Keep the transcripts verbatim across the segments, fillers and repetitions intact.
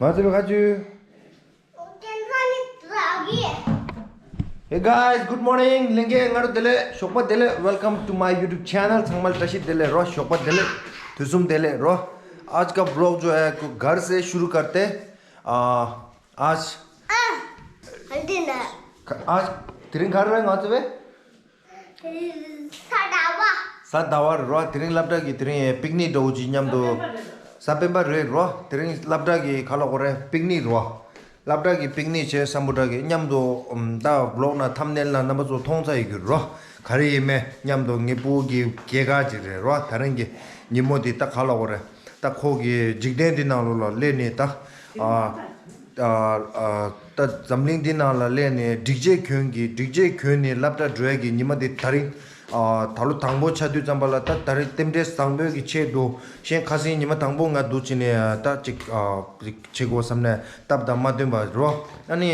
ང་ཚོ་བའི་ཁ་ཆུ། Hey guys, good morning. ལྷན་རྒྱས་སྔ་དྲོ་བདེ་ལེགས། ཞོགས་པ་བདེ་ལེགས། Welcome to my YouTube channel. ཚང་མ་ལ་བཀྲ་ཤིས་བདེ་ལེགས་རོ། ཞོགས་པ་བདེ་ལེགས། དུས་གསུམ་བདེ་ལེགས་རོ། आज का ब्लॉग जो है घर से शुरू करते। आ, आज आज དེ་རིང་ག་རེ་རེད། ང་ཚོ་བས། གཟའ་ཟླ་བ། གཟའ་ཟླ་བ་རེད་རོ། དེ་རིང་སློབ་གྲྭ་གི་དེ་རིང་པིག་ནིག་འདྲ་བོ་ཅིག་མཉམ་དུ། གཟའ་སྤེན་པ་རེད་རོ། དེ་རིང་སློབ་གྲྭ་གི་ག་ལ་གོ་རེད། པིག་ནིག་རོ། སློབ་གྲྭ་གི་པིག་ནིག་བྱས། སམ་བྷོ་ཊ་གི་མཉམ་དུ་ཨམ། ད་བི་ལོག་ན་ཐམ་ནེལ་ན་རྣམ་པ་ཚོ་མཐོང་ཚར་ཡོད་ཀྱི་རོ། ག་རེ་ཡིན་མིན་མཉམ་དུ་ངའི་སྤུ་གུ་གི་སྐྱེས་སྐར་ཅིག་རེད་རོ། དེ་རིང་གི་ཉིན་མོ་འདི་ད་ག་ལ་གོ་རེད། ད་ཁོ་གི་འཇིག་རྟེན་འདི་ནང་ལོགས་ལ་སླེབས་ནས་ད། ཨ། ཨ། ཨ། ད་འཛམ་གླིང་འདི་ནང་ལ་སླེབས་ནས་སྒྲིག་ཆས་གྱོན་གྱི། སྒྲིག་ཆས་གྱོན་ནས་སློབ་གྲྭ་འགྲོ་ཡ་གི་ཉི་མ་འདི་ད་རིང་། ཨ། ད་ལོ་དང་པོ་ཆགས་དུས་ཙམ་པ་ལ། ད་ད་རིང་རྟེན་འབྲེལ་བཟང་པོའི་གི་ཆེད་དུ་གཞན་ཁ་སང་ཉི་མ་དང་པོ་ང་འདུག་བྱས་ནས་ད་ཅིག་ཨ། ཅིག་བྱེད་དགོས་བསམ་ནས་སྟབས་དང་མ་བསྟུན་པ་རོ། ཨ་ནི།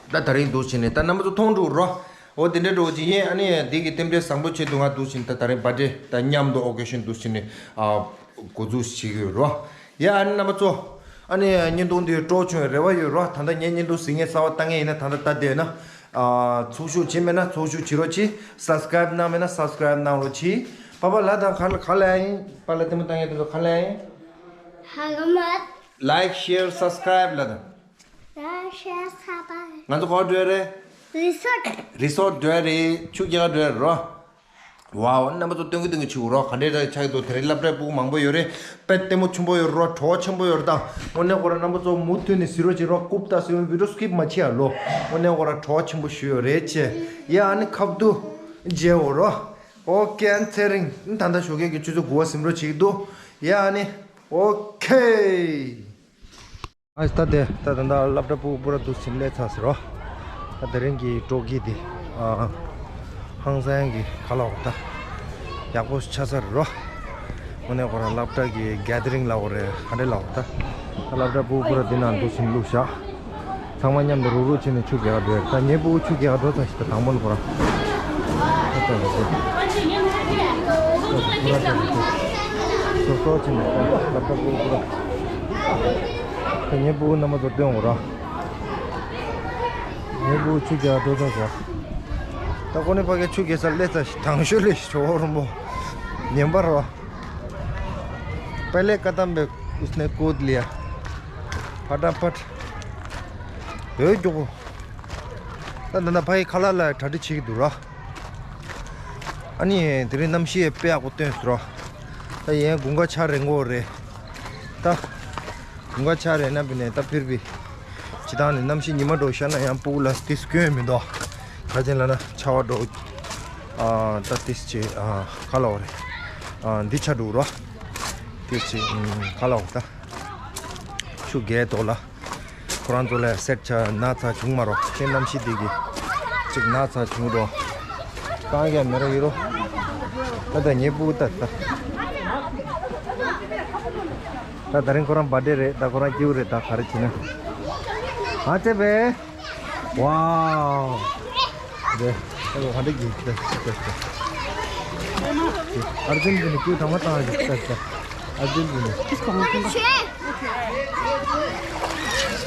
ད་ད་རིང་འདུག་བྱས་ནས་ད་རྣམ་པ་ཚོ་མཐོང་འགྲོ་རོ། འོ་དེ་འདྲའི་འགྲོ་ཅིག་ཡིན། ཨ་ནི་འདི་གི་རྟེན་འབྲེལ་བཟང་པོ་ཆེད་དུ་ང་འདུག་བྱས་ནས་ད་ད་རིང་བར་ཐི་ཌེ་ད་མཉམ་དུ་ཨོ་ཀེ་ཤན་འདུག་བྱས་ནས་ཨ། འགོ་འཛུགས་བྱེད་ཀྱི་ཡོད་རོ། ཡ་ཨ་ནི་རྣམ་པ་ཚོ། ཨ་ནི་བརྙན་ཐུང་འདི་སྤྲོ་བྱུང་བའི་རེ་བ་ཡོད་རོ། ད་ལྟ་ངས་བརྙན་ཐུང་གཟིགས་མཁན་གསར་པ་ལྟ་མཁན་ཡིན་ན། ད་ལྟ་ལྟ་བསྡད་ན། ཨ། ཚོགས་ཞུགས་བྱས་མེད་ན་ཚོགས་ཞུགས་བྱེད་རོགས་གྱིས། སབ་སི་ཀ་རེབ་གནང་མེད་ན་སབ་སི་ཀ་རེབ་གནང་རོགས་གྱིས། པ་པ་ལ་དང་ག་ལ་ག་ལ་ཡིན། པ་ལ་ལྟད་མོ་ལྟ་མཁན་དེ་ཚོ་ག་ལ་ཡིན། ཧ་གོ་མ། Like, share, subscribe ལ་དང་། Like, share, subscribe. ང་ཚོ་ག་པར་འགྲོ་ཡ་རེད། རི་སོཊ། རི་སོཊ་འགྲོ་ཡ་རེད། ཆུ་རྐྱལ་འགྲོ་ཡ་རེད་རོ། ཝའོ། རྣམ་པ་ཚོ་སྟོན་གི་སྟོན་གི་བྱེད་དགོས་རོ། ག་འདྲས་འདྲ་ཆགས་འདུག་དེ་རིང་སློབ་གྲྭའི་སྤུ་གུ་མང་པོ་ཡོད་རེད། དཔེ་ལྟད་མོ་ཆེན་པོ་ཡོད་རོ། བྲོ་བ་ཆེན་པོ་ཡོད་རེད། ད་དངོས་གནས་ཁོ་རང་རྣམ་པ་ཚོ་མུ་མཐུད་ནས་གཟིགས་རོགས་བྱེད་རོ། སྐུབ་ད་གཟིགས་བི་ཌི་ཡོ་སི་ཀིབ་མ་བྱེད་ཡ་ལོ། དངོས་གནས་ཁོ་རང་བྲོ་བ་ཆེན་པོ་ཞིག་ཡོད་རེད་ཅེས། ཡ་ཨ་ནི་ཁ་བསྡུ་མཇལ་འོ་རོ། ཨོ་ཀེ། ཨ་ནི་ཚེ་རིང་། ད་ལྟ་ཞོགས་ཀས་ཀྱི་ཆུ་ཚོད་དགུ་པ་ཟིན་འགྲོ་བྱེད་ཀྱི་འདུག་ཡ་ཨ་ནི། ཨོ་ཁེ། ཨ་ད་དེ་ད་ད་ད་སློབ་གྲྭ་སྤུ་གུ་པུ་ར་འདུག་སེ་སླེབས་ཚར་ཟེར་རོ། ད་དེ་རིང་གི་སྤྲོ་སྐྱིད་དེ། ཨ། ཧང་སང་གི་ག་ལ་འོ་ད། ཡག་པོ་ཆགས་ཚར་རོ། དངོས་གནས་ཁོ་རང་སློབ་གྲྭ་གི་གེ་དེ་རིང་ལ་འོ་རེད། ག་འདྲ་ལ་འོ་ད། ད་སློབ་གྲྭ་སྤུ་གུ་པུ་ར་འདི་ནང་འདུག་སེ་བླུགས་བཞག་ཚང་མ་མཉམ་དུ་རུག་རུག་བྱས་ནས་ཆུ་རྐྱལ་འགྲོ་ཡ། ད་ངའི་སྤུ་གུ་ཆུ་རྐྱལ་འགྲོ་ཚར་ཞིག་ད་དང་པོ་ལ་ཁོ་རང་། ད་ད་ད་ད། སོ་སོ་བྱས་ནས་ད་སློབ་གྲྭ་སྤུ་གུ་པུ་ར། ད་ངའི་སྤུ་གུ་རྣམ་པ་ཚོ་སྟོན་འོ་ར། ངའི་སྤུ་གུ་ཆུ་རྐྱལ་འགྲོ་ཚར་ཞིག་ད་ཁོ་ནི་ཕ་གི་ཆུ་རྐྱལ་སར་སླེབས་ཚར་ཞིག་དང་ཤོས་ལས་ཞོ་རུ་མོ། ཉན་པ་རོ། पहले कदम पे उसने कूद लिया। फटाफट। ཡོད་མགྱོགས་པོ། ད་ད་ད་ཕ་གི་ཁ་ལག་ལ་གྲ་སྒྲིག་བྱེད་ཀྱི་འདུག་ར། ཨ་ནི་དེ་རིང་གནམ་གཤིས་དཔེ་ཡག་པོ་སྟོན་སོང་ར། ད་ཡན་དགུན་ཁ་ཆར་རན་གོ་རེད། ད་དགུན་ཁ་ཆར་རན་ན་བི་ནས་ད་ཕིར་བི། ཇི་ལྟར་ནི་གནམ་གཤིས་ཉི་མ་འདྲ་བོ་ཤར་ན་ཡང་སྤུ་གུ་ལ་ཏིས་སྐྱོན་མི་འདུག་ག་ཅན་ལ་ན་ཆར་པ་འདྲ་བོ། ཨ། ད་ཏིས་ཅི། ཨ། ག་ལ་འོ་རེད། ཨ། འདི་ཆ་འདུག་ར། ཏིས་ཅི། ཨ། ག་ལ་འོ་ད། ཆུ་རྐྱལ་ཐོག་ལ། ཁོ་རང་ཚོ་ལ་སེར་ཆ་ན་ཚ་བྱུང་མ་རོགས། ཁྱེད་གནམ་གཤིས་འདི་གི་ཅིག་ན་ཚ་བྱུང་རོགས། གང་ཡང་མེད་རོགས་ཡིན་རོགས། ད་ད་ཉེ་པུ་ད་ད། ད་ད་རིང་ཁོ་རང་བར་ཐི་ཌེ་རེད། ད་ཁོ་རང་སྐྱིད་པོ་རེད། ད་ག་རེ་བྱེད་ན། ཨ་ཙེ་བེ། ཝའོ། ད་ད་ཧ་འདྲ་གི་ད་ད་ད། ཨར་ཇེན་ཊི་ན་ཁྱོད་དང་མ་བཏང་གི་ད་ད། ཨར་ཇེན་ཊི་ན།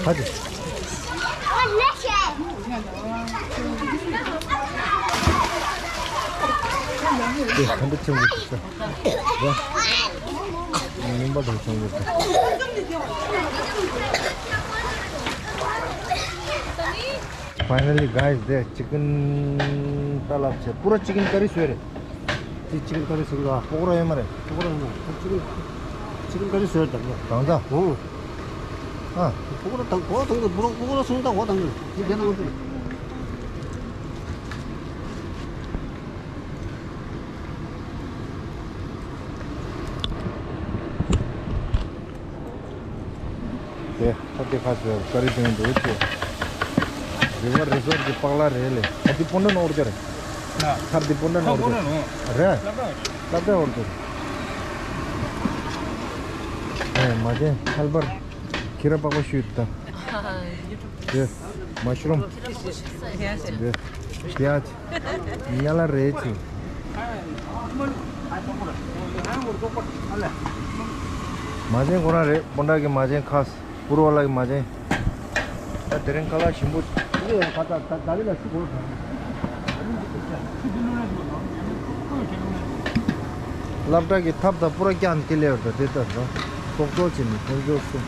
ཧ་ཅི། དེ་ག་འདྲ་ཆེན་པོ་ཞིག་ད། ཡ། ཉིན་པ་དང་ཆེན་པོ་ཞིག Finally, guys, the chicken ད་ལབ་བྱས། པུ་ར་ཅི་ཀན་ཀ་རི་བཟོས་རེད། དེ་ཅི་ཀན་ཀ་རི་བཟོས་ར། པོ་ཀོ་ར་ཡོད་མ་རེད། པོ་ཀོ་ར་ཡོད་མ་རེད། ཅི་ཀན་ཅི་ཀན་ཀ་རི་བཟོས་རེད། ད་ད། ཨོ། ཨ། པོ་ཀོ་ར་དང་གོ་དང་གི་པོ་ཀོ་ར་སོང་ད་གོ་དང་གི་དེ་རྒྱ་ནང་དུ། དེ་ཐབ་དེ་ཁ་ཟེར་ཀ་རི་དོན་འདུག་ཅེས། རི་བར་རི་སོར་གྱི་པག་ལ་རེད་ལེ། ཨ་དེ་སྤུན་ཟླ་ནོར་རྒྱ་རེད། ན། ཐབ་དེ་སྤུན་ཟླ་ནོར་རྒྱ་རེད། རེད། སློབ་གྲྭ་འོར་རྒྱ་རེད། ཨེ་མ་བྱན་ཧལ་པར་ཁྱི་ར་པགས་པ་བཤུས་ད། དེ་མ་ཤུ་རུམ། དེ་པི་ཡ་ཅི། ཉ་ལ་རེད་ཅི། མ་བྱན་ཁོ་རང་རེད། སྤུན་ཟླ་གི་མ་བྱན་ཁ། པུར་བ་ལ་གི་མ་བྱན། ད་དེ་རིང་ཁ་ལག་ཞིམ་པོ། ད་ད་ད་ད་རེ་ལ་ཤི་གོ། སློབ་གྲྭ་གི་ཐབ་ད་པུ་ར་ཀྱང་ཀི་ལེ་བར་ད་དེ་ལྟར་ད་སོག་སོག་བྱེད་ནི་ཁོང་ཚོ་གསུམ།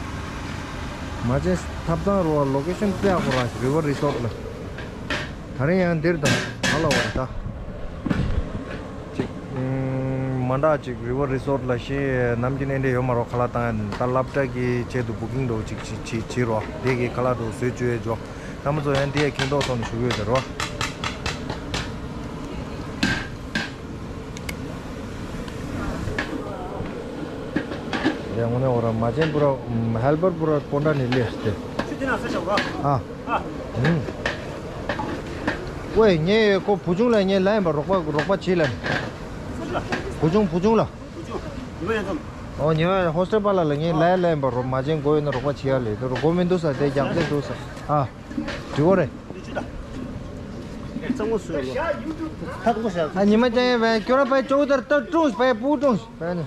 མ་བྱན་ཐབ་ཚང་རུ་བ་ལོ་ཀེ་ཤན་དཔེ་ཡག་པོ་ར་རི་ཝར་རི་སོར་ལ། ད་རིང་ཡང་འདིར་དང་ཧ་ལ་བར་ད། ཅིག་ཨུམ། མ་འདྲ་ཅིག་རི་ཝར་རི་སོར་ལ་ཤེས་ནམ་རྒྱུན་ཨེ་འདྲ་ཡོད་མ་རོགས་ཁ་ལག་བཏང་ཡ་ད་སློབ་གྲྭ་གི་ཆེད་དུ་བུ་ཀིང་འགྲོ་ཅིག་ཅིག་ཅིག་ཅིག་རོ་དེ་གི་ཁ་ལག་འགྲོ་བཟོས་བཅུག་ཡས་འཇོག་ད་མ་ཚོ་ཡང་དེ་ཡ་ཁེངས་ཏོག་ཐོག་ནས་ཞུ་གི་ཡོད་དེ་རོ། དེ་དངོས་གནས་འོ་ར་མ་བྱན་པུ་ར་ཧེལ་པར་པུ་ར་པོན་ཏྲ་ནས་སླེབས་ཏེ། ཆུ་དེ་ན་ས་ཞོག་ག་ཨ། ཨ། ཨུམ། ཝེ་ངས་ཁོ་བུ་ཆུང་ལ་ངས་ལན་པ་རོགས་པ་རོགས་པ་བྱེད་ལན། བུ་ཆུང་བུ་ཆུང་ལ། བུ་ཆུང་ཉི་མ་ཡན་ཚོམ། ཨོ་ཉི་མ་ཧོ་སི་ཊེལ་པ་ལ་ལ་ངས་ལན་ལན་པ་རོགས་མ་བྱན་དགོས་ཡོད་ན་རོགས་པ་བྱེད་ཡ་ལས་དོ་རོགས་དགོས་མི་འདུག་ས་དེ་རྒྱག་ཚད་འདུག་ས་ཨ། དྲི་བ་རེད། འདི་ཆུ་ད། གཙང་མོ་བཟོས་ལོ། ཐག་མོ་བཞག་ཨ་ཉི་མ་ཅན་བས་ཁྱོད་རང་བས་ཅོག་ལྟར་ཏར་ཀྲུང་བས་སྤུ་ཀྲུང་བས་ནི།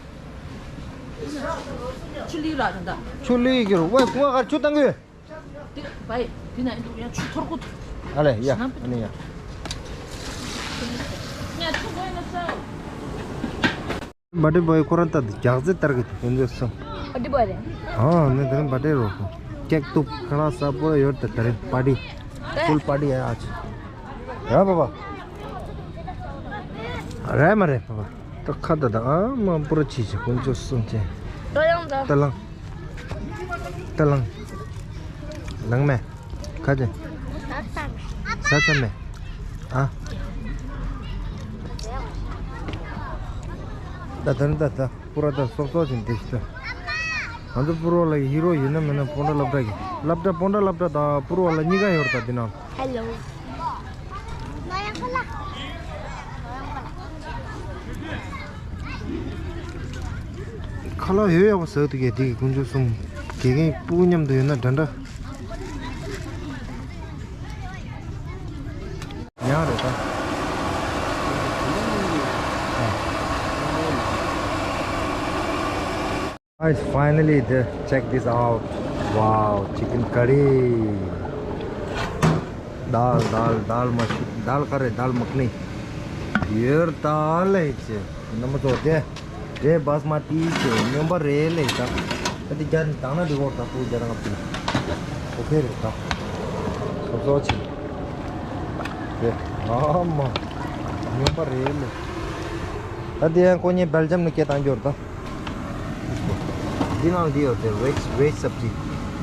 ཆུ་ལི་ར་ར་འདའ། ཆུ་ལི་གི་རུ་ཝེ་ཀུ་བ་གར་ཆུ་བཏང་གི་ཡོད། དེ་བས་དེ་ན་འདུག་ཡང་ཆུ་ཐོར་གོ། ཨ་ལེ་ཡ་ཨ་ནི་ཡ། ཡ་ཆུ་བས་ན་ས། བ་ཏི་བོ་ཡི་ཁོ་རང་ལྟ་དུ་རྒྱག་རྩེ་ལྟར་གི་དུ་ཀུན་རྫོབ་སོང་། བ་ཏི་བོ་རེད། ཨ་ནི་དེ་རིང་བ་ཏི་རོ། ཀེག་ཏུག་ཁ་ལག་ས་པོ་ཡོད་དེ་དེ་རིང་པ་ཏི། ཕུལ་པ་ཏི་ཡ་ཨ་ཅི། ར་པ་པ། ར་མ་རེད་པ་པ། ད་ཁ་ད་ད་ཨ་མ་པུ་ར་ཆི་ཆི་ཀུན་རྫོབ་སོང་ཅན། ད་ལང་ད། ད་ལང་། ད་ལང་། ལང་མེ། ཁ་ཅན། ས་ཚ་མེ། ཨ། ད་ད་ད་ད་པུ་ར་ད་སོག་སོག་ཅན་དེ་ཤི་ད། ང་ཚོ་པུ་རོ་ལ་ཧི་རོ་ཡིན་ན་མིན་ན་པོན་ཏྲ་སློབ་གྲྭ་གི་སློབ་གྲྭ་པོན་ཏྲ་སློབ་གྲྭ་དང་པུ་རོ་ལ་གཉིས་ཀ་ཡོད་རེད་ད་འདི་ནང་། ཧེ་ལོ། ཁ་ལག་ཡོད་ཡག་པོ་ཟ་གི་འདུག་གས་དེ་གི་ཀུན་སྤྱོད་གསུམ། དགེ་རྒན་སྤུ་གུ་མཉམ་དུ་ཡོད་ན་འདྲ་འདྲ། ཡང་རེད་ད། Guys, finally, the, check this out. Wow, chicken curry. दाल, दाल, दाल मख-, दाल curry, दाल मखनी. ཡོད་ད་ལེ་ཅེ། རྣམ་པ་ཚོ་དེ། དེ་བཱ་སི་མ་ཏི་ཅེ་སྨྱོན་པ་རེད་ལེ་ད། ད་དེ་རྒྱ་ནི་དང་ན་དེ་བོར་ད་སྤུ་རྒྱ་རང་ཨ་ཕི། ཨོ་ཁེ་རེད་ད། སོ་སོ་ཅེ། དེ། ཨ་མ། སྨྱོན་པ་རེད་ལེ། ད་དེ་ཡང་ཁོ་གཉིས་སྦེལ་ཇམ་ནས་སྐད་བཏང་རྒྱུ་རེད་ད། འདི་ནང་འདི་ཡོད་དེ་veg veg सब्जी།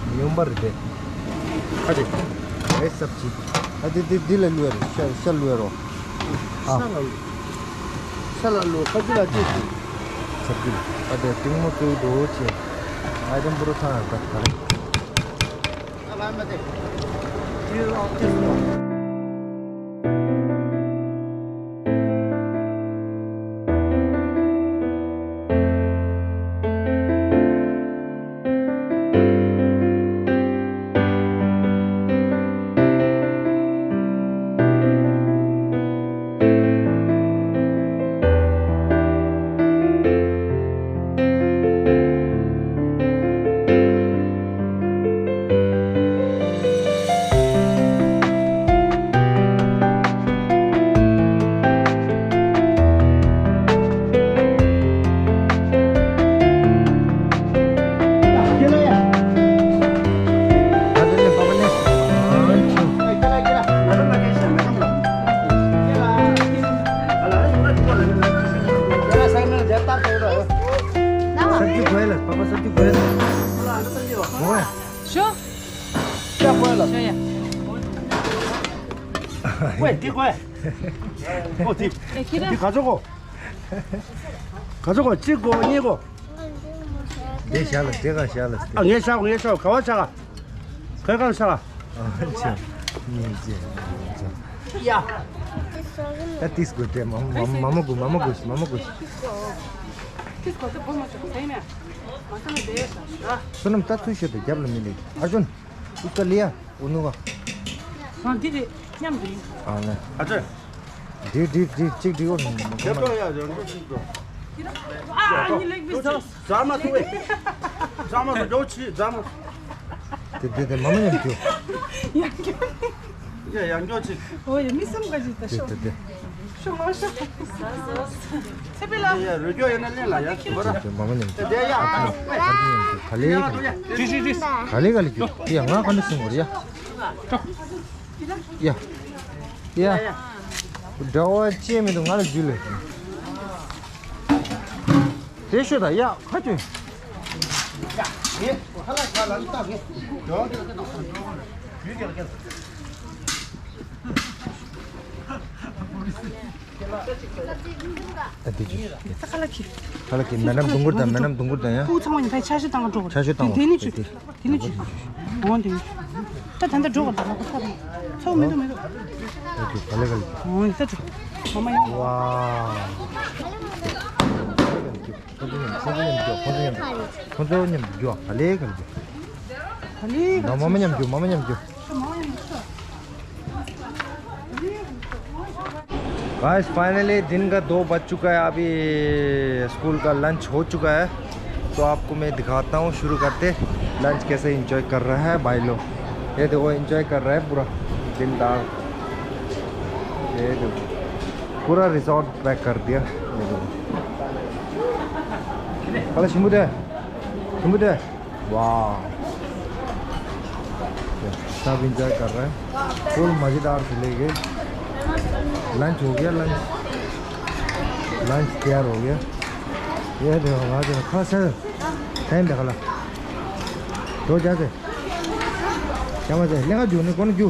སྨྱོན་པ་རེད་དེ། ཨ་དེ། veg सब्जी། ཨ་དེ་དེ་འདི་ལ་བླུགས་རེད་ཤ་ཤ་བླུགས་རོ། ཨ། ཤ་ལ་བླུགས། ཤ་ལ་བླུགས་ཁ་ཅིག་ལ་ཅིག་བྱེད། सब्जी། ཨ་དེ་ཏིང་མོ་ཏུ་དོ་ཆེ། ཨ་དེ་འབུར་ཐང་ད་ད་རེད། सब्जी खोएला, पापा सब्जी खोएला। ཞོ། ཞོ་ཡ། ཝེ་འདི་དགོས། ཨོ་འདི། ཨེ་ཁྱི་འདི་ར། ག་ཚོད་དགོས། ག་ཚོད་དགོས་གཅིག་དགོས་གཉིས་དགོས། དེ་བཞག་ལ་དེ་ག་བཞག་ལ། ཨ་ངས་བཞག་ངས་བཞག་ག་བ་བཞག་ག་ག་ག་བཞག་ག་ཨ་ཅེ། ཉིན་ཅེ། ཡ། ད་ཏིས་དགོས་དེ་མ་མ་མ་མ་དགོས་མ་མ་དགོས་མ་མ་དགོས། ཏིས་དགོས་དེ་བོ་མ་ཆོག་ཟེར་ནས་མ་ས་ན་བསྡད་ཡོད་ས། བསོད་ནམས་ད་ཚུར་བཤད་དོ་རྒྱབ་ལ་མི་ལེགས། ཨར་ཇུན། उसका लिया? उन्होंने का। ང་འདི་རེད་མཉམ་རེད། ཨ་ལེ། ཨ་ཅེ། འདི་འདི་འདི་གཅིག་འདི་འོ་ནི་མ་གོ་མ། ཨ་ཨ་ཉི་ལེགས་མི་ཟོ། ཛ་མ་ཐུ་ཝེ། ཛ་མ་ཐུ་ཇོ་ཆི་ཛ་མ། དེ་དེ་དེ་མ་མ་མཉམ་རྒྱུ། ཡ་ཡང་འགྱོ་ཅིག་ཨོ་ཡ་མི་སེམས་དགའ་ཅིག་ད་དེ་ཤོག་དེ་དེ། ཤོག་མ་ཤོག་ཚེ་འཕེལ་ལགས། ཡ་རོལ་རྒྱུ་ཡོད་ན་ལེན་ལ་ཡ་ཁྱི་བོ་ར། དེ་མ་མ་མཉམ་རྒྱུ། དེ་ཡ། ག་ལེ་ག་ལེ་རྒྱུ། དེ་ཡ་ང་ག་འདྲ་སེམས་ཁོར་ཡ། ཡ། ཡ། འདྲ་བ་ཅན་མི་འདུག་ང་ལ་རྒྱུ་ལས། དེ་ཤོད་ད་ཡ་ཁ་ཅུ། ཨ་དེ་ཅི། ད་ཁ་ལག་གི། ཁ་ལག་གི་མེ་ནམ་དུང་གུར་དང་མེ་ནམ་དུང་གུར་དང་ཡ། ཕུག་ཚང་མ་ཡིན་ད་ཆ་ཤས་བཏང་ག་འགྲོ་དགོས། ཆ་ཤས་བཏང་དེ་ནི་ཆུ། དེ་དེ་ནི་ཆུ། འོང་དེ། ད་ད་ད་འགྲོ་ག་ད་ལག་པ་ཚ་རེད། ཚ་བོ་མི་འདུག་མི་འདུག་ཨོ་ཁེ་ག་ལེ་ག་ལེ། འོང་ད་ཆུ། མ་མ་ཡོང་། ཝ། ཁོང་ཚོ་མཉམ་དུ་རྒྱུག་ཁོང་ཚོ་མཉམ་དུ་རྒྱུག་ཁོང་ཚོ་མཉམ་དུ་རྒྱུག་ག་ལེ་ག་ལེ་རྒྱུག་ག་ལེ་ག་ལེ། མ་མ་མཉམ་རྒྱུག་མ་མ་མཉམ་རྒྱུག Guys, finally दिन का दो बज चुका है। अभी स्कूल का लंच हो चुका है, तो आपको मैं दिखाता हूँ। शुरू करते, लंच कैसे एंजॉय कर रहा है भाई लोग। ये देखो, एंजॉय कर रहा है पूरा दिन दाल। ये देखो, पूरा रिसोर्ट पैक कर दिया। ये देखो। हेलो, शिमुदे, शिमुदे। वाह। सब एंजॉय कर रहे हैं। फुल मज़ेदार से ले गए। लंच हो गया, लंच, लंच तैयार हो गया। ये देखो, वहाँ से खा सर। टाइम देखा ला। दो जाते। क्या मजा है? लेगा जू, नहीं कौन जू?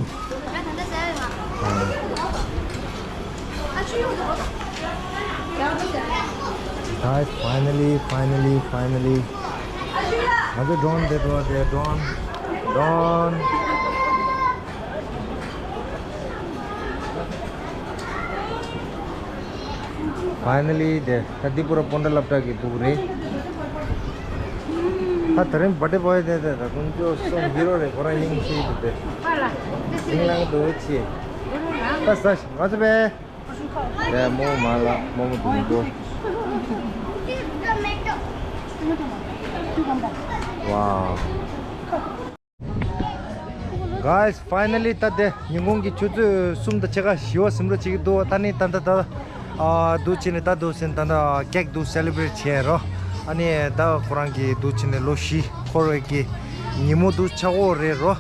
Guys, finally, finally, finally. Another drone, they drone, they drone. Drone. Finally, they. ད་འདི་པུ་ར་སྤོན་ཊ་སློབ་གྲྭ་གི་འདུག་རེད། ད་དེ་རིང་བར་ཌེ་བྷོ་ཡི་དེ་དེ་ད་ཀུན་སྤྱོད་སོང་ཧི་རོ་རེད། ཁོ་རང་སྙིང་རྗེ་འདུག་དེ། སྙིང་ལང་འདུག་ཆེ། ད་ས་ཞིག་མ་ཚུད་པས། དེ་མོ་མ་ལ་མོ་མོ་འདུག་འདུག་ཝའོ། Guys, finally ད་དེ་ཉིན་གུང་གི་ཆུ་ཚོད་གསུམ་དང་ཕྱེད་ཀ་བཞི་པ་ཟིན་འགྲོ་བྱེད་ཀྱི་འདུག་ད་ནི་ད་ད་ད་ཨ་འདུག་བྱས་ནས་ད་འདུག་ཟིན་ད་ད་ཀེག་འདུག་སེ་ལི་བྷི་རེཊ་བྱས་རོ། ཨ་ནི་ད་ཁོ་རང་གི་འདུག་བྱས་ནས་ལོ་བཞི་འཁོར་བའི་གི་ཉིན་མོ་འདུག་ཆགས་འོ་རེད་རོ།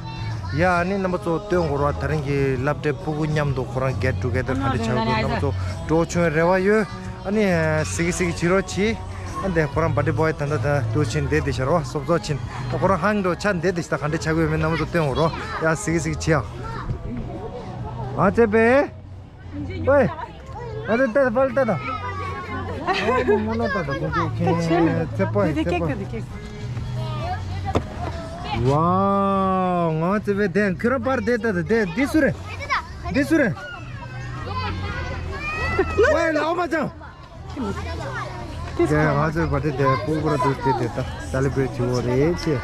ཡ་ཨ་ནི་རྣམ་པ་ཚོ་སྟོན་དགོས་རོ། ད་རིང་གི་སློབ་གྲྭའི་ཕྲུ་གུ་མཉམ་དུ་ཁོ་རང་གེཊ་ཊུ་གེ་དར་ག་འདྲ་ཆགས་འདུག་རྣམ་པ་ཚོ་འགྲོ་བྱུང་བའི་རེ་བ་ཡོད། ཨ་ནི་སིག་སིག་བྱེད་རོགས་གྱིས། ཨ་འདི་ཁོ་རང་བར་ཌེ་བྷོ་ཡི་ད་ལྟ་ད་འདུག་ཕྱིན་བསྡད་དེ་ཤར་བ་སོབ་སོབ་ཕྱིན། ཨ་ཁོ་རང་ཧང་འགྲོ་ཆ་བསྡད་དེ་ཤི་ད་ག་འདྲ་ཆགས་ཀྱི་ཡོད་མེད་རྣམ་པ་ཚོ་སྟོན་འོ་རོ། ཡ་སིག་སིག་བྱེད་ཨ། ཨ་ཙེ་པེ། ཝེ། ཨ་ཙེ་ཏེ་ཕལ་ཏེ་ད། ཨོ་མོ་མོ་ན་ད་ད་ཁོ་ཚོ་ཁྱེད་ཚེ་པ་ཡི་ཚེ་པ། ཝའོ་ང་ཙེ་པེ་དེ་ཁྱོད་རང་པར་བསྡད་ད་ད་དེ་འདི་སུ་རེད། འདི་སུ་རེད། ཝེ་ལའོ་མ་ཅང་། དེ་ང་ཚོའི་བར་དེ་དེ་སྤུ་གུ་ར་འདུག་དེ་དེ་ད་སེ་ལི་བྷི་རེཊ་བྱེད་འོ་རེད་ཅེས།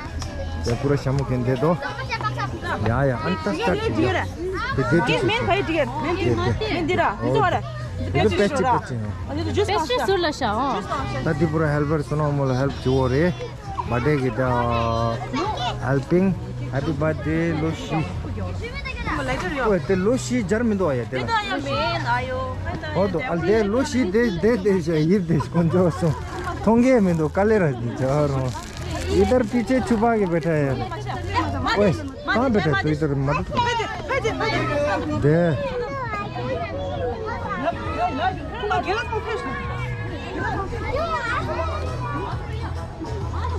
དེ་སྤུ་ར་ཞྭ་མོ་གན་དེ་དོ། ཡ་ཡ་ཨན་ཏ་སི་ཊར་ཅི་ཡ། དེ་དེ་དེ་མེན་ཕ་ཡི་ཏི་ཀེ་ཊི་མེན་དེ་ར་འདི་ཚོ་བ་ར། དེ་དེ་པེ་ཅི་པེ་ཅི་ཡ། ཨ་ནི་ཏུ་ཇུས་པེ་ཅི་ཟུར་ལ་ཤ་ཨོ། ད་དེ་སྤུ་ར་ཧེལ་པར་སོ་ནོ་མོ་ལ་ཧེལ་པ་བྱེད་འོ་རེད། བར་ཌེ་གི་ད་ཧེལ་པིང་ཧེ་པི་བར་ཌེ་ལོ་བཞི། ཨོ་དེ་ལོ་བཞི་སྦྱར་མི་འདུག་ཨ་ཡ་དེ་ལ། ཨོ་དོ་ཨ་དེ་ལོ་བཞི་དེ་དེ་དེ་ཞེ་ཡིབ་དེ་ཀོན་ཅོ་སོང་མཐོང་གི་མི་འདུག་ཀ་ལེ་ར་ནི་ཇ་རོ། इधर पीछे छुपा के बैठा है। ओए, कहाँ बैठा है तू? इधर मदद कर। दे।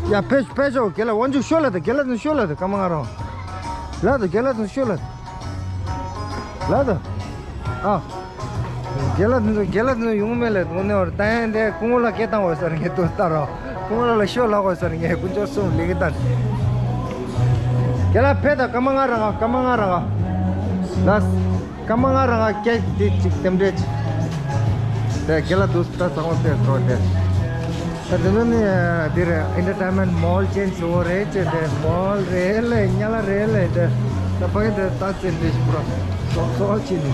ཡ་ཕེ་ཕེ་ཤོ་གེ་ལ་ཝན་ཅུ་ཤོ་ལ་དེ་གེ་ལ་དེ་ཤོ་ལ་དེ་ཀ་མ་ང་རང་། ལ་དེ་གེ་ལ་དེ་ཤོ་ལ་དེ། ལ་དེ། ཨ། གེ་ལ་དེ་གེ་ལ་དེ་ཡོང་མེད་ལ་དོ་ནེ་བར་ད་ཡན་དེ་ཀུང་ལ་སྐད་བཏང་བ་སར་ངེ་དོ་ལྟ་རོ། ཀུང་ལ་ལ་ཤོ་ལ་བ་སར་ངེ་ཀུན་ཅོ་སུ་ལི་གི་ཏན། གེ་ལ་ཕེ་དེ་ཀ་མ་ང་རང་ཀ་མ་ང་རང་ལ། ཀ་མ་ང་རང་ང་ཀེག་དེ་ཅིག་དེམ་འདྲེ་ཅིག་དེ་གེ་ལ་དུས་ད་ཚང་མ་དེ་ཁྲོ་དེ། ད་དེ་ནི་དེ་རེད། ཨེན་ཊར་ཊེན་མེན་ཊི་མོལ་ཅན་ཞིག་འོ་རེད་ཅེ་དེ་མོལ་རེད་ལེ་ཉ་ལ་རེད་ལེ་དེ། ད་ཕ་གི་དེ་ད་ཙེ་འདྲེ་ཞིག་པུ་ར་སོག་སོག་ཅི་ནི།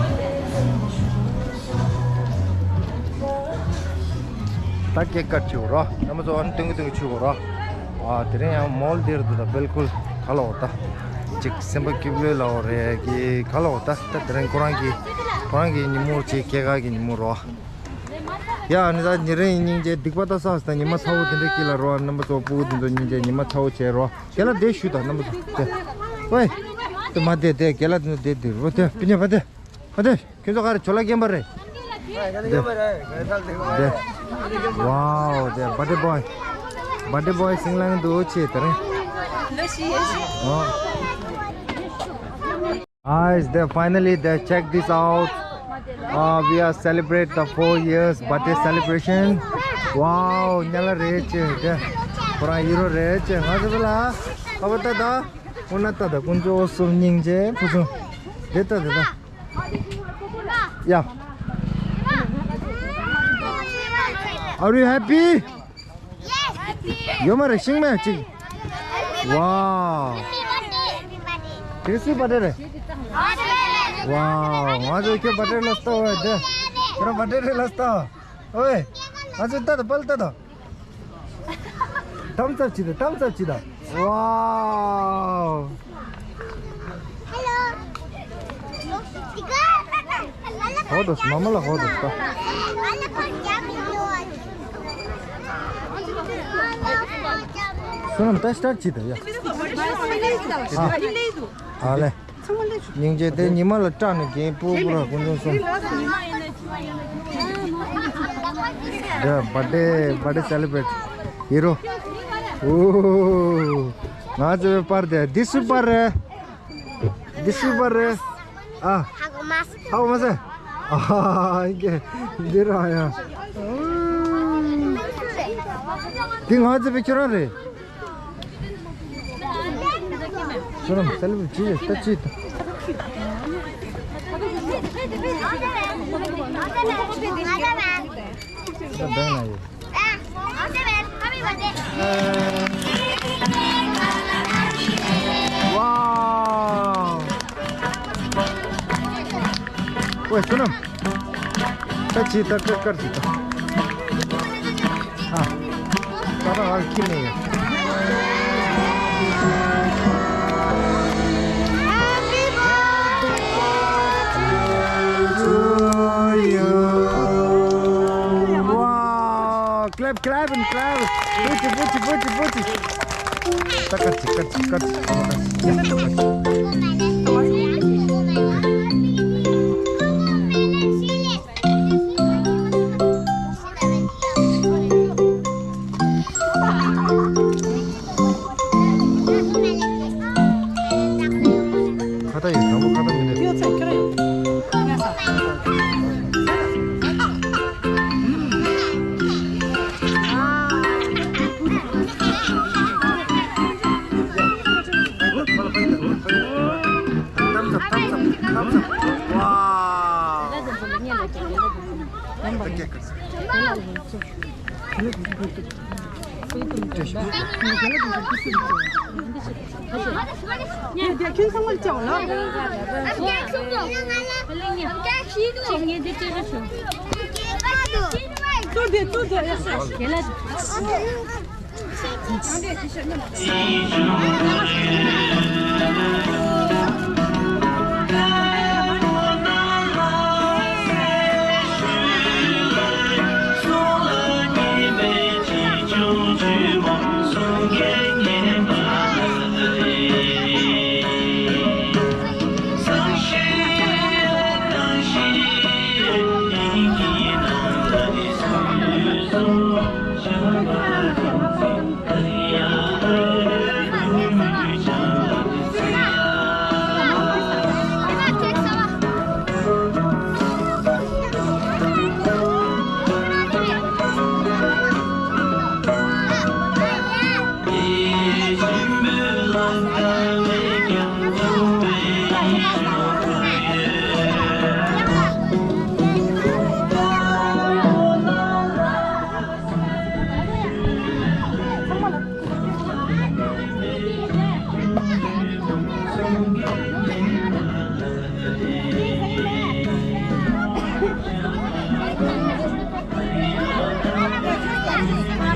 ད་ཀེག་ཀཊ་བྱེད་འོ་རོ། རྣམ་པ་ཚོ་ཨ་ནི་སྟོན་གི་སྟོན་གི་བྱེད་འོ་རོ། ཨ་དེ་རིང་ཡང་མོལ་དེ་རེད་ད་བིལ་ཀུལ། ག་ལོག་ད། ཅིག་སེམས་པ་སྐྱིད་པོ་ལོག་རེད་གི་ག་ལོག་ད་ད་དེ་རིང་ཁོ་རང་གི་ཁོ་རང་གི་ཉིན་མོ་ཅིག་སྐྱེས་སྐར་གི་ཉིན་མོ་རོ། ཡ་ནི་ད་ཉེ་རིང་སྙིང་རྗེ་སྡིག་པ་ད་བསགས་ད་ཉི་མ་ཚ་བོ་དེ་འདྲ་སྐྱིད་ལ་རོ་རྣམ་པ་ཚོ་སྤུ་གུ་དེ་ཚོ་སྙིང་རྗེ་ཉི་མ་ཚ་བོ་བྱས་རོ། རྒན་ལགས་དེ་ཞུ་ད་རྣམ་པ་ཚོ་དེ། ཝེ། དེ་མ་དེ་དེ་རྒན་ལགས་དེ་ཚོ་དེ་དེ་རོ་དེ་སྤུན་ཉེ་བ་དེ། བ་དེ། ཁྱོད་ཚོ་ག་རེ་ཇོ་ལགས་རྒན་པ་རེད། དེ། དེ། ཝའོ་དེ་birthday boy. Birthday boy སིང་ལང་དུ་ཆེ་དེ་རེད། ཨོ། Guys, they finally they check this out. Uh, we are celebrate the four years birthday celebration. Wow, ཉལ་རེད་ཅེ། དེ་ཁོ་རང་ཡུ་རོ་རེད་ཅེ། ང་ཚོ་ལ་ཁ་བ་ཏ་ད་ཁོ་ན་ཏ་ད་ཀུན་ཅོ་སུ་སྙིང་རྗེ་ཕུ་སུ་དེ་ཏ་ད་ད། Yeah. Are you happy? ཡོད་མ་རེད་ཤིང་མེད་ཅིག Wow. དེ་སུའི་བར་ཌེ་རེད། Wow. ང་ཚོ་ཁྱོད་བར་ཌེ་ལ་ལྟ་བ་དེ། ཁྱོད་རང་བར་ཌེ་རེད་ལ་ལྟ་བ། ཨོའེ། ང་ཚོ་ལྟ་དང་པ་ལ་ལྟ་དང་། དམ་ཚབ་བྱེད་དང་དམ་ཚབ་བྱེད་དང་། Wow. ཧོ་དོ་མ་མ་ལ་ཧོ་དོ་ལྟ། སོ་ནམ་ད་སྟར་བྱེད་དང་ཡ། ཨ་ལེ། སྙིང་རྗེ་དེ་ཉི་མ་ལ་སྐྲག་ནས་རྒན་སྤུ་གུ་ར་ཀུན་འབྱུང་གསུམ། འདི་བར་ཌེ་བར་ཌེ་སེ་ལེ་བྷི་རེཊ་ཡིན་རོ། ཨོ། ང་ཚོའི་པར་དེ་འདི་སུའི་པར་རེད། འདི་སུའི་པར་རེད། ཨ། ཧ་གོ་མ་སོང་། ཧ་གོ་མ་སོང་། ཨ་ཧ་ཧ་ཧ། འདི་ར་ཡ། འདི་ང་ཚོའི་པར་ཁྱོད་རང་རེད། ཁྱོད་རང་སེ་ལེ་བྷི་རེཊ་ཅི་ཡོད་ལྟ་ཅི་ལྟ། ད་བེང་ན་ཡོད། Wow. ཝེ་བསོད་ནམས། ད་ཅི་ད་ཀར་ཀར་ཅི་ད། ཨ། ད་ད་ཨ་ཁྱི་ནས་ཡོད། Happy birthday to you. Wow. Clap, clap and clap. Puchi, puchi, puchi, puchi. Takarchi, karchi, karchi, karchi. ཁ་ཏ་ཡོད། དང་པོ་ཁ་ཏ་མི་འདུག་ཡོད་ཚད་ཁྱོད་རང་ཡོད། Thumbs up, thumbs up, thumbs up. Wow.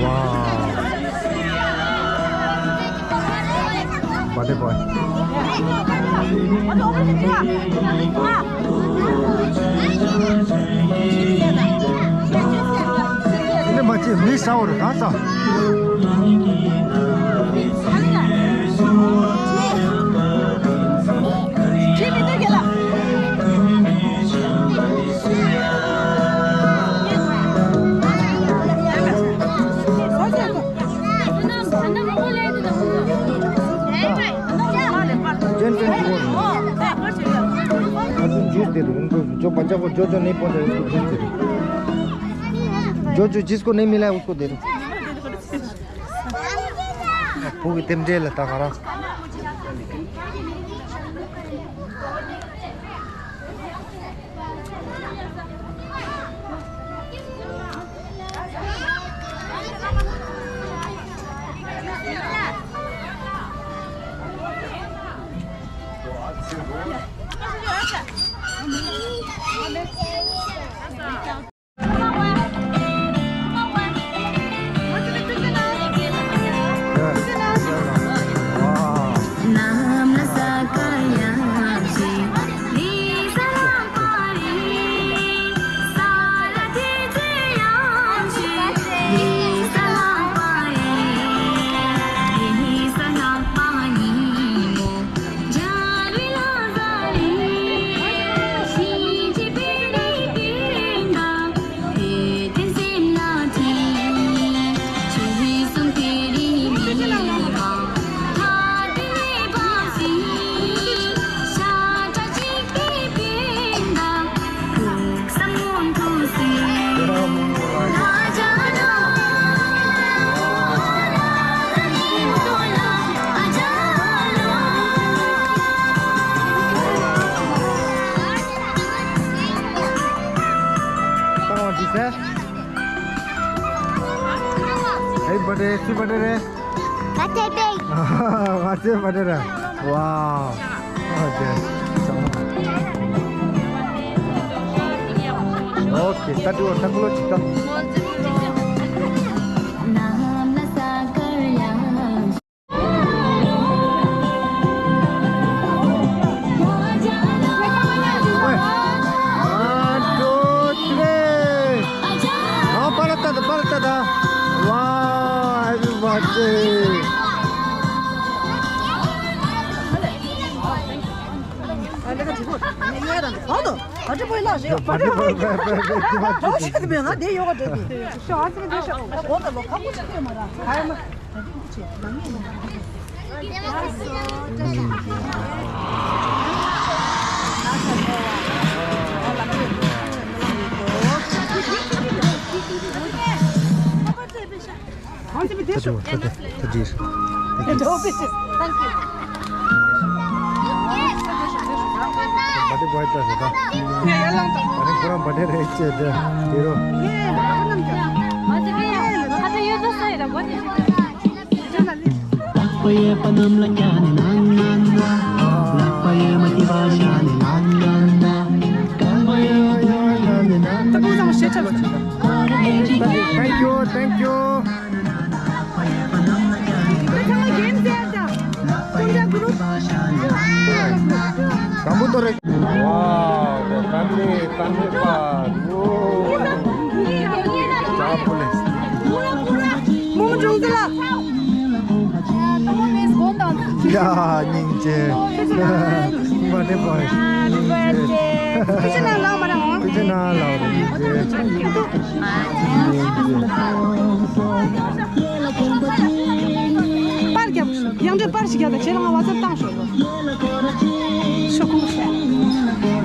Wow. Birthday ཨ་ནི་མ་ཅིག་མི་ཟ་བར་གང་ཟ། जो जो जिसको नहीं मिला है, उसको दे दो। जो जो जिसको नहीं मिला है, उसको दे दो। ཕོ་གི་རྟེན་འབྲེལ་ལ་ད་ག་རང་། Happy birthday, happy birthday. Birthday baby. Happy birthday. Wow. Okay. Okay, tatu, tatu lo chita. One, two, three. ཨ། པར་ལྟ་དང་། པར་ལྟ་དང་། ཝའོ། Happy birthday. Thank you. Birthday boy ད་ཟེར་ད། ཨ་ནི་ཁོ་རང་བར་ཌེ་རེད་ཅེས་དེ་དེ་རོ། Thank you, thank you. Wow, the family, family park. Whoa. Job police. ཡ། སྙིང་རྗེ། Happy birthday boy. Happy birthday. ཕྱི་ནང་ལ་མ་རང་། ཕྱི་ནང་ལ་རང་། པར་རྒྱབ། ཡང་འདྲེ་པར་ཞིག་རྒྱབ་དང་། ཁྱེད་རང་ང་ཝ་ཚབ་བཏང་ཤོག་ཤོག་ཁུངས་ཤོག